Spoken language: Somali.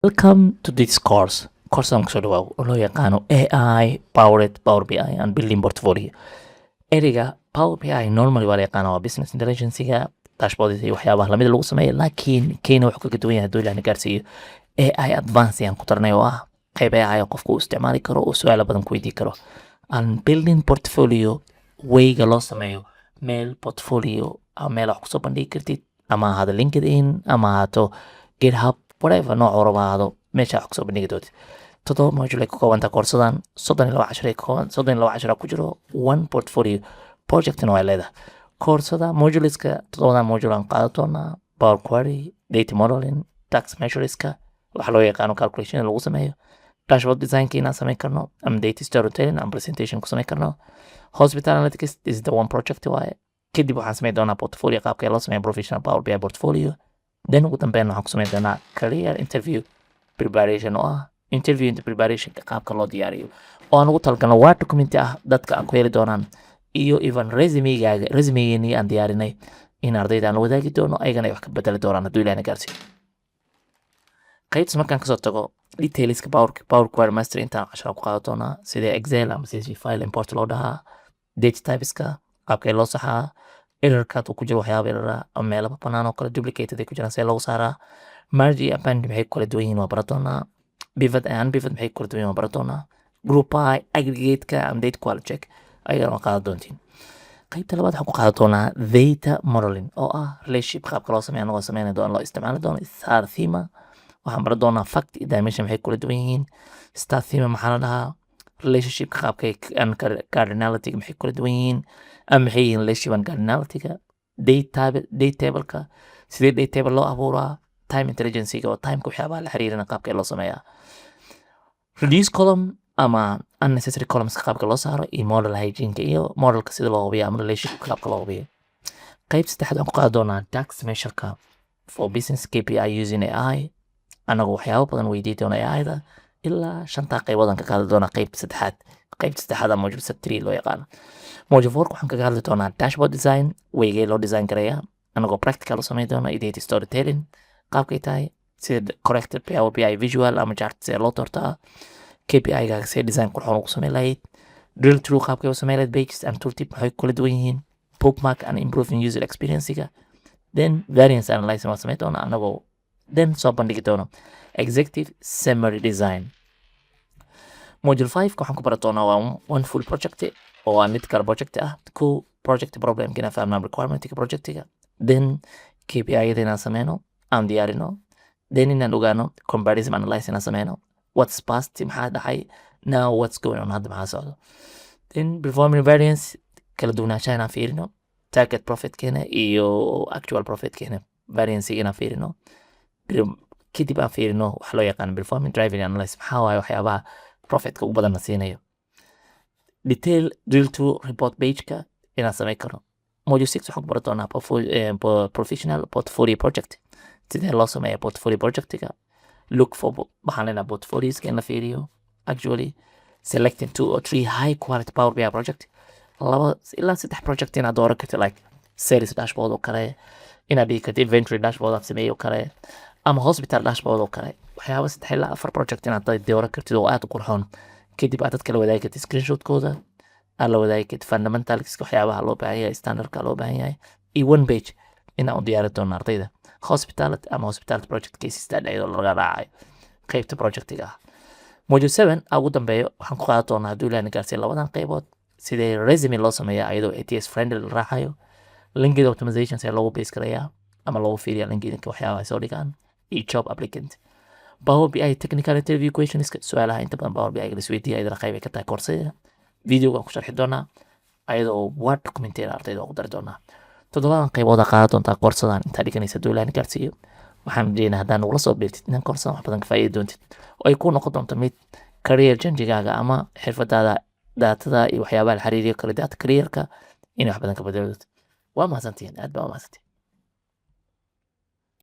Welcome to this course. Course-an kusoo dhawaaw oo loo yaqaano AI Powered Power BI and Building Portfolio. Ereyga Power BI normally waa la yaqaana, waa business intelligence-ga, dashboards iyo waxyaabaha lamida lagu sameeyo, laakiin keyna wuxuu kaga duwan yahay, hadduu Ilaahna gaarsiiyo, AI advance ayaan ku darnay oo ah qayb AI oo qofku uu isticmaali karo oo su'aalo badan ku weydii karo. And building portfolio, wayga loo sameeyo meel portfolio ama meel wax kusoo bandhigi kartid, ama ahaado LinkedIn ama ahaato GitHub, whatever nooc raba ahaado, meesha wax kusoo bandhigi doontid. Toddoba module ay ka koobantaa koorsadan, 32 cashar ay ka kooban, 32 cashar ku jiro, one portfolio projectna way leedahay koorsada. Moduleska, toddobadan module aan qaadan doonaa: Power Query, data modeling, DAX measureska, waxa loo yaqaano calculation lagu sameeyo, dashboard designka inaan samayn karno, ama data storytelling ama presentation ku samayn karno, hospital analytics is the one project waaye. Kadib waxaan samayn doonaa portfolio, qaabka loo sameeyo professional Power BI portfolio. Then ugu dambeyn waxaan ku samayn doonaa career interview preparation, oo ah interview inta preparationka qaabka loo diyaariyo, oo aan ugu talagalno waa document ah dadka aan ku heli doonaan, iyo even resumegaaga, resumegeenii aan diyaarinay in ardayda aan la wadaagi doono, ayagana ay wax ka bedeli doonaan hadduu Ilahna gaarsiiyo. Qaybtas markaan kasoo tago, detailska Power Query Master intaan cashara ku qaadan doonaa: sida Excel ama CSV file import loo dhahaa, data typeska qaabkee loo saxaa, errorka uu ku jiro, waxyaaba error ama meelaba banaan oo kale duplicated ay ku jiraan see loogu saaraa, merge iyo append maxay ku kala duwan yihiin waa baran doonaa, pivot and unpivot maxay ku kala duwan yihiin waa baran doonaa, group by, aggregate-ka ama data quality check ayagana waa qaadan doontiin. Qaybta labaad waxaan ku qaadan doonaa data modeling, oo ah relationship qaabka loo sameeyo, anagoo sameyn doono loo isticmaali doono star schema. Waxaan baran doonaa fact iyo dimension maxay kula duwan yihiin, star schema maxaa la dhahaa, relationshipka qaabka and cardinality maxay kula duwan yihiin ama maxay yihiin relationship and cardinality-ga, date table, date table-ka sidee date table loo abuuraa, time intelligencyga oo timeka waxyaabaha la xiriirina qaabka loo sameeyaa, reduce column ama unnecessary columns qaabka loo saaro, iyo model hygiene iyo modelka sida loo hubiyo ama relationship qaabka loo hubiyo. Qayb saddexaad waxaan ku qaadi doonaa DAX measureka for business KPI using AI, anagoo waxyaabo badan weydii doona AI-da. Ilaa shantaa qaybood aan ka qaadi doonaa qaybta saddexaad. Qaybta saddexaad ama module set 3 loo yaqaano. Module 4 waxaan kaga hadli doonaa dashboard design, waygee loo design gareeyaa, anagoo practical u samayn doona, iyo data storytelling qaabkay tahay, sida correct Power BI visual ama chart sida loo doortaa, KPI-gaaga see design qurxoon ugu samayn lahayd, drill through qaabkay u samayn lahayd, pages and tooltip maxay kula duwan yihiin, bookmark and improving user experience-ga, then variance analysis waan samayn doonaa, anagoo then soo bandhigi doono executive summary design. Module 5 waxaan ku baran doonaa waa one full project oo waa mid kale project ah. Ko project problemka inaan fahmnaa, requirementka projectiga, then KPI-yada inaan sameyno, aan diyaarino, then inaan ogaano comparison analysis inaan sameyno, what's past, maxaa dhacay, now what's going on, hadda maxaa socdo, then performing variance, kala duwanaanshaha inaan fiirino, target profitkeena iyo actual profitkeena variance inaan fiirino, kadib aan fiirino waxa loo yaqaano performing driving analysis, maxaa waaye waxyaabaha profitka ugu badan na siinayo, detail drill through report pageka inaan samayn karno. Module 6 waxaan ku baran doonaa professional portfolio project, sidee loo sameeya portfolio projectiga, look for, waxaan leenahay portfolioska in la fiiriyo, actually selecting two or three high quality Power BI project, laba ilaa saddex project inaad dooran kartid, like sales dashboard oo kale inaad dhigi kartid, inventory dashboard aad sameeyey oo kale, ama hospital dashboard oo kale, waxyaaba saddex ilaa afar project inaad dooran kartid oo aad u qurxoon. Kadib aad dadka la wadaagi kartid screenshotkooda, aad la wadaagi kartid fundamentalska, waxyaabaha loo baahan yahay, standardka loo baahan yahay, iyo one page inaan u diyaari doono ardayda hospitality ama hospitality project case study, iyadoo laga raacayo qeybta projectiga ah. Module 7 aa ugu dambeeyo waxaan ku qaadan doonaa, hadduu Ilaahna gaarsiiyo, labadan qeybood: sidee resume loo sameeyaa iyadoo ATS friendly la raacayo, LinkedIn optimization see loogu base garayaa ama loogu fiiriya LinkedInka waxyaabaha ay soo dhigaan, iyo job applicant Power BI technical interview questions, su-aalaha inta badan Power BI la isweydiiya, iyadana qayb ay ka tahay koorsada. Videoga ku sharxi doonaa ayadoo Word documenteeda ardayda ugu dari doonaa. Toddobadan qaybooda qaadan doontaa koorsadan intaa dhiganaysa hadduu Ilaahna gaarsiiyo. Waxaan rajeynaa haddaan nagula soo biirtid inaan koorsadan wax badan ka faa'iidi doontid oo ay ku noqon doonto mid career changigaaga ama xirfadaada datada iyo waxyaabaha la xiriiriyo kale data careerka inay wax badan ka bedeli doonto. Waa mahadsantihiin, aad baa u mahadsantihiin.